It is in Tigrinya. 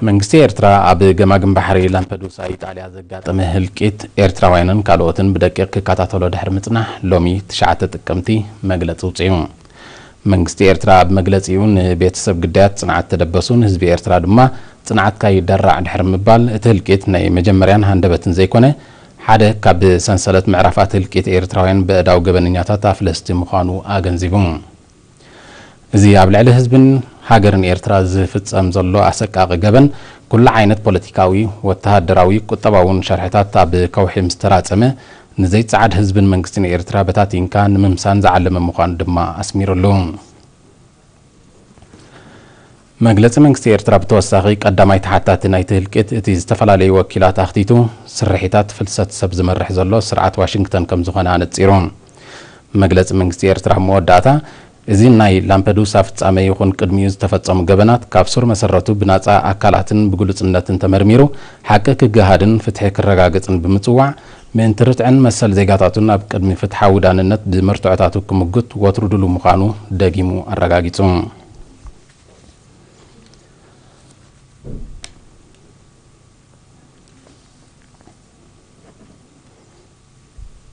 መንግስቲ ኤርትራ ኣብ ገማግም ባሕሪ ላምፐዱሳ ኢጣልያ ዘጋጠመ ህልቂት ኤርትራውያንን ካልኦትን ብደቂቕ ክከታተሎ ድሕሪ ምጽናሕ፣ ሎሚ ትሽዓተ ጥቅምቲ መግለጺ ውጽኡ። መንግስቲ ኤርትራ ኣብ መግለጺኡ፣ ንቤተሰብ ግዳያት ጽንዓት ተደበሱ፣ ንህዝቢ ኤርትራ ድማ ጽንዓትካ ይደራዕ ድሕሪ ምባል፣ እቲ ህልቂት ናይ መጀመርያን ሃንደበትን ዘይኮነ፣ ሓደ ካብ ሰንሰለት ምዕራፋት ህልቂት ኤርትራውያን በእዳው ገበነኛታት ኣፍለስቲ ምዃኑ ኣገንዚቡ። እዚ ኣብ ልዕሊ ህዝብን ሃገርን ኤርትራ ዝፍጸም ዘሎ ኣሰቃቂ ገበን፣ ኩሉ ዓይነት ፖለቲካዊ፣ ወተሃደራዊ፣ ቁጠባውን ሸርሕታት ኣብ ከውሒ ምስ ተራጸመ፣ ንዘይጸዓድ ህዝብን መንግስትን ኤርትራ በታቲንካ ንምምሳን ዝዓለመ ምዃኑ ድማ ኣስሚሩሉ። መግለጺ መንግስቲ ኤርትራ ብተወሳኺ፣ ቀዳማይ ተሓታቲ ናይቲ ህልቂት እቲ ዝተፈላለዩ ወኪላት ኣኽቲቱ፣ ስርሒታት ፍልሰት ሰብ ዝመርሕ ዘሎ ስርዓት ዋሽንግተን ከም ዝኾነ ኣነጺሩ። መግለጺ መንግስቲ ኤርትራ ኣብ መወዳእታ፣ እዚ ናይ ላምፐዱሳ ፍጻመ ይኹን ቅድሚኡ ዝተፈጸሙ ገበናት ካብ ሱር መሰረቱ ብናጻ ኣካላትን ብግሉጽነትን ተመርሚሩ ሓቂ ክገሃድን ፍትሒ ክረጋገጽን ብምጽዋዕ፣ ምእንቲ ርትዕን መሰል ዜጋታቱን ኣብ ቅድሚ ፍትሓዊ ዳንነት ብመርትዖታቱ ክምጉት ወትሩ ድሉ ምዃኑ ደጊሙ ኣረጋጊጹ።